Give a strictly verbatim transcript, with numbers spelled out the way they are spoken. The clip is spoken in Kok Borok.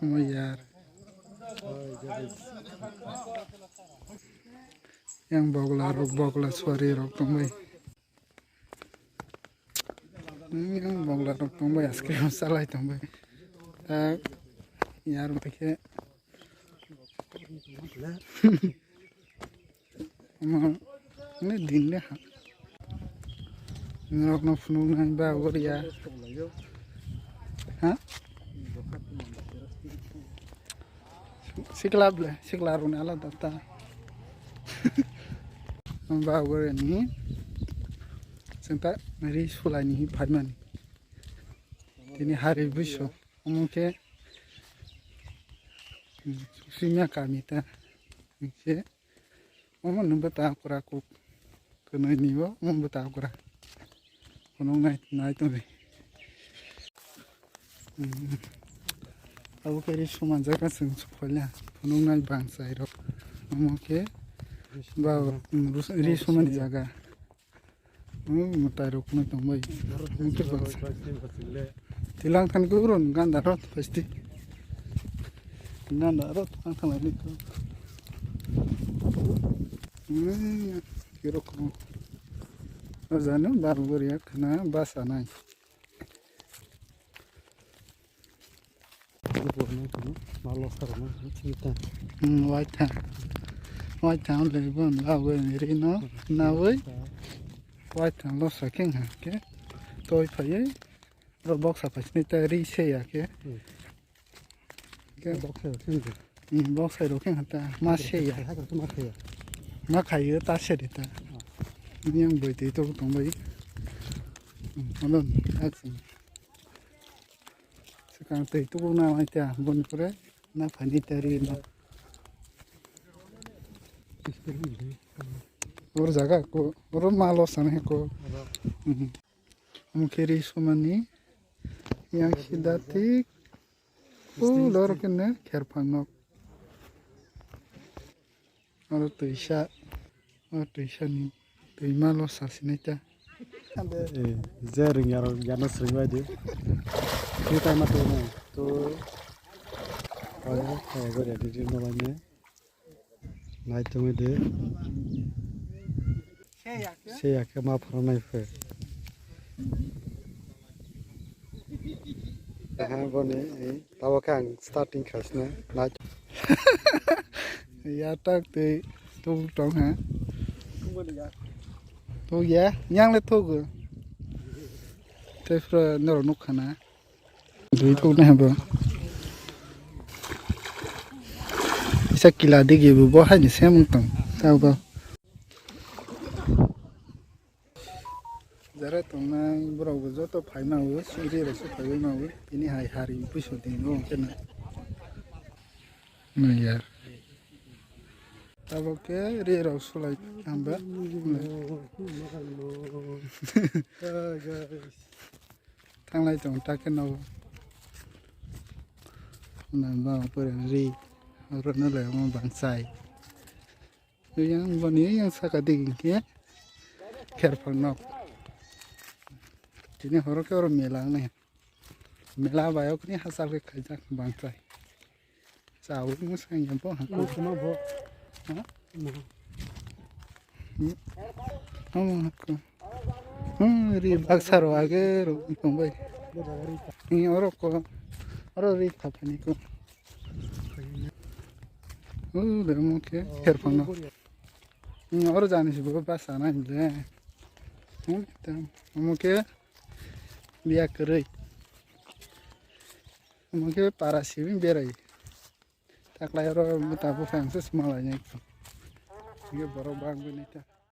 Omo yar. Yang bogla rok, bogla suari rok tongbai. Hmm, yang bogla rok tongbai, ice cream salai tongbai. Tak, yar bai khe. Omo, ni din le ha. Norok no phunuk nai ba gori ya. Ha? Sikla ble, sikla runi alada ta. Ba gori ni. Senta ri sulai ni phaimani. Tini hari buiso. Omo khe, hmm, simi kami ta. Nse. Omo nwng bwta kwra kuk. Kwnwi ni bo omo bwta kwra. Phunuk nai, nai tongdi. Hmm. Abo khe ri suma jaga chwng sokphaila. Phunuk nai bang chai rok. Omo khe ba, hmm, ri sumani jaga. Hmm, mwtai rok no tongbai. Tilang thani khe uro ganda rot pasti. Ganda rot ang thanglai ni ko. Hmm, kiro ko. Ozano dal gori ya khana basa nai. Hmm, waithang. Waithang le bon lawi rino nawi. Waithang lo saking ha ke. Toi phaiye. Ro boksa phaisni ta ri se ya ke. Hmm. Ke boksa rok khe. Hmm, boksa rok khe ta ma se ya. Ma khayo ta se de ta. Yang boi tei to tong bai. Hmm, alon action. Swkang twi tubuk na mai ta boni pore na phani ta ri no. Or jaga ko, or malo sana ko. Mhm. Omo khe ri sumani yang sida tik. O lor kene kherphang nok. Oro twisa, o twisani twima lo sasinai ta. Eh, je ring yaro yano sring bai di. Ni tai ma tu na. Tu. Ayo, ayo, gori di di no bai ne. Nai tungwi di. Se ya khe ma phara nai phe. Aha, boni, eh, tabo khe ang starting khaisna. Nai. Ya tak tei tu tong ha. Tu ya, yang le tu go. Tei phra norok nuk khana. Dui thok na habo. Isa kila digi bo, bo hai ni sem tong. Tabo. Jara tongnai borok bo joto phai ma o, suri rok se phai ma o. Tini hai hari puiso din o kena. No yar. Tabo khe ri rok sulai hamba. Thanglai tong ta khe no. Na ba pore ri. Oro no le mo bang sai. Yang boni yang saka digi khe kherphang nok. Tini horo khe oro mela wngnai. Mela bayok ni hachal khe khaijak bangchai. Chawi mwsang ya bo hako. Tuma bo. Ha? Hmm. Omo hako. Hmm, ri baksa ro age ro tongbai. Ni oro ko. Oro ri thapani ko. O de mo khe kherphang nok. Hmm, oro jani si bo basa na himle. Hmm, tam. Omo khe biya kwrwi. Omo khe para simi berai. Taklai oro mota buphang se smalai nai. Nge borok bang bini ta.